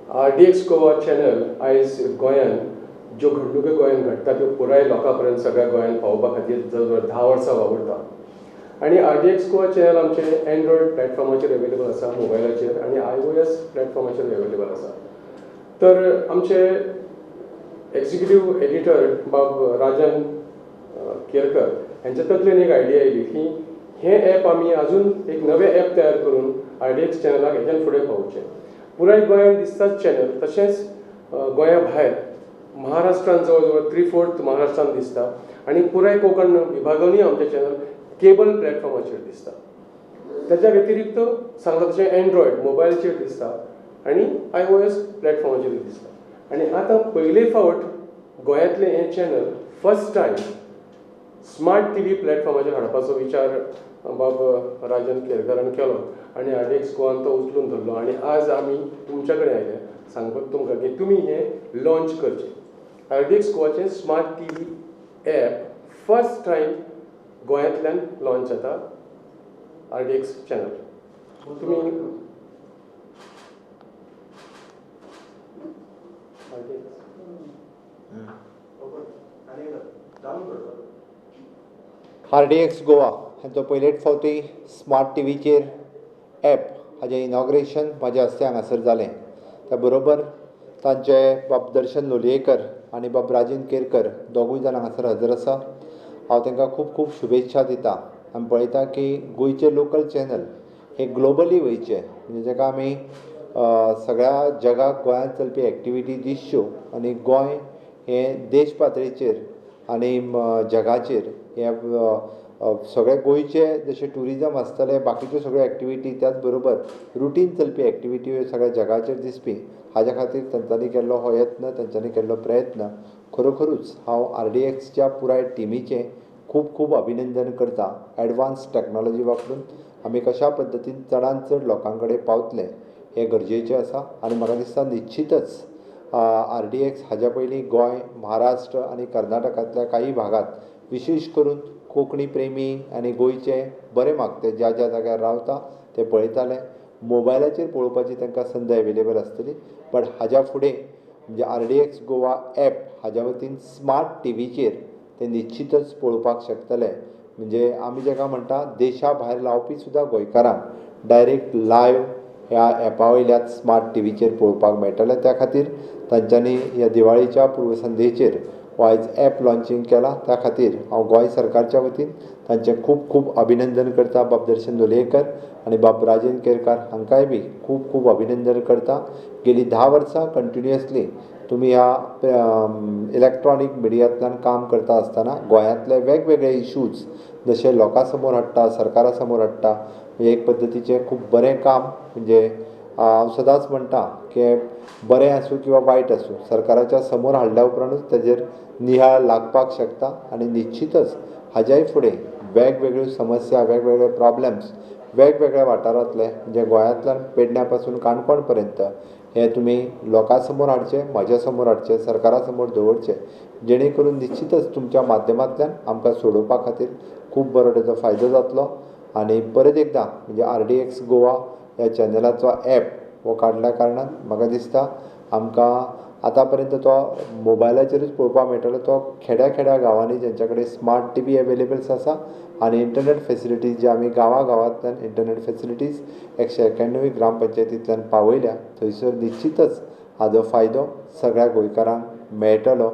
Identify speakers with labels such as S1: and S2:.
S1: RDX Goa channel आयज गोंयान ज्यो घडणुको गोंयान घडटा त्यो पुराय लोकां पर्यंत सगळ्या गोंयान पावोवपा खातीर जवळ जवळ 10 वर्सां वावुरता. आनी आरडीएक्स गोवा चॅनल आमचें एन्ड्रॉयड प्लॅटफॉर्माचेर अवेलेबल आसा, मोबायलाचेर, आनी आयओएस प्लॅटफॉर्माचेर अवेलेबल आसा. तर आमचे एक्झिक्युटीव एडिटर बाब राजन केरकर हांच्या तकलेन एक आयडिया आयली की हें एप आमी अजून एक नवें एप तयार करून आरडीएक्स चॅनलाक हेच्यान फुडें पावोवचें. पुराय गोंयांत दिसताच चॅनल, तशेंच गोंया भायर महाराष्ट्रान जवळ जवळ 3/4 महाराष्ट्रान दिसता आनी पुराय कोंकण विभागानूय आमचें चॅनल केबल प्लॅटफॉर्माचेर दिसता. त्याच्या व्यतिरिक्त सांगला तशें एन्ड्रॉयड मोबायलचेर दिसता आनी आयओएस प्लॅटफॉर्माचेर दिसता. आनी आतां पयले फावट गोंयांतलें हें channel first time smart TV प्लॅटफॉर्माचेर हाडपाचो विचार बाब राजन केरकरान केलो आनी आरडीएक्स गोवान तो उचलून धरलो. आनी आज आमी तुमच्या कडेन आयले सांगपाक तुमकां की तुमी हें लॉन्च करचें. आरडीएक्स गोवाचें smart TV app first time गोंयांतल्यान लॉन्च जाता आरडीएक्स चॅनल. तुमी
S2: आरडीएक्स गोवा हांचो पयलेच फावटी स्मार्ट टीव्हीचेर एप हाजें इनॉग्रेशन म्हाज्या हस्ते हांगासर जालें. त्या बरोबर तांचे बाब दर्शन लोलयेकर आनी बाब राजन केरकर दोगूय जाण हांगासर हजर आसा. हांव तांकां खूब खूब शुभेच्छा दिता. आमी पळयता की गोंयचे लोकल चॅनल हे ग्लोबली वयचे, म्हणजे जाका आमी सगळ्या जगाक गोंयांत चलपी एक्टिविटी दिसच्यो आनी गोंय हें देश पातळीचेर आनी जगाचेर हे सगळे गोंयचे जशें ट्युरिजम आसतलें, बाकीच्यो सगळ्यो एक्टिविटी, त्याच बरोबर रुटीन चलपी एक्टिविटी सगळ्या जगाचेर दिसपी, हाज्या खातीर तांच्यांनी केल्लो हो यत्न, तांच्यांनी केल्लो प्रयत्न खरोखरूच हांव आरडीएक्सच्या पुराय टिमीचें खूब खूब अभिनंदन करता. एडवान्स टॅक्नोलॉजी वापरून आमी कशा पद्दतीन चडान चड लोकां कडेन पावतले हें गरजेचें आसा. आनी म्हाका दिसता निश्चितच आरडीएक्स हाज्या पयलीं गोंय, महाराष्ट्र आनी कर्नाटकांतल्या काही भागांत विशेश करून कोंकणी प्रेमी आनी गोंयचे बरें मागते ज्या ज्या जाग्यार रावता ते पळयताले. मोबायलाचेर पळोवपाची तांकां संद अवेलेबल आसतली. बट हाज्या फुडें म्हणजे आरडीएक्स गोवा एप हाज्या वतीन स्मार्ट टीव्हीचेर ते निश्चितच पळोवपाक शकतले. म्हणजे आमी जाका म्हणटा देशा भायर लावपी सुद्दां गोंयकारांक डायरेक्ट लायव्ह ह्या एपा वयल्यान स्मार्ट टीव्हीचेर पळोवपाक मेळटलें. त्या खातीर तांच्यांनी ह्या दिवाळीच्या पूर्वसंध्येचेर हो आयज एप लॉन्चींग केला. त्या खातीर हांव गोंय सरकारच्या वतीन तांचें खूब खूब अभिनंदन करता. बाब दर्शन लोलयेकर आनी बाब राजन केरकार हांकांय बी खूब खूब अभिनंदन करता. गेली 10 वर्सां कंटिन्युअसली तुमी ह्या इलेक्ट्रॉनीक मिडियांतल्यान काम करता आसतना गोंयांतले वेगवेगळे इशूज जशे लोकां समोर हाडटा, सरकारा समोर हाडटा, म्हणजे एक पद्दतीचें खूब बरें काम. म्हणजे हांव सदांच म्हणटा की बरें आसूं किंवा वायट आसूं, सरकाराच्या समोर हाडल्या उपरांतूच ताजेर निहाळ लागपाक शकता. आनी निश्चितच हाज्याय फुडें वेगवेगळ्यो समस्या, वेगवेगळे प्रॉब्लम्स वेगवेगळ्या वाठारांतले, म्हणजे गोंयांतल्यान पेडण्या पासून काणकोण पर्यंत हे तुमी लोकां समोर हाडचे, म्हज्या समोर हाडचे, सरकारा समोर दवरचे, जेणे करून निश्चितच तुमच्या माध्यमांतल्यान आमकां सोडोवपा खातीर खूब बरो तेजो फायदो जातलो. आनी परत एकदां म्हणजे आरडीएक्स गोवा ह्या चॅनलाचो एप हो काडल्या कारणान म्हाका दिसता आमकां आतां पर्यंत तो मोबायलाचेरूच पळोवपाक मेळटलो. तो खेड्या खेड्या गांवांनी जेंच्या कडेन स्मार्ट टीव्ही अवेलेबल्स आसा आनी इंटरनेट फेसिलिटीज जे आमी गांवा गांवांतल्यान इंटरनेट फेसिलिटीज 191 ग्रामपंचायतींतल्यान पावयल्या, थंयसर निश्चितच हाजो फायदो सगळ्या गोंयकारांक मेळटलो.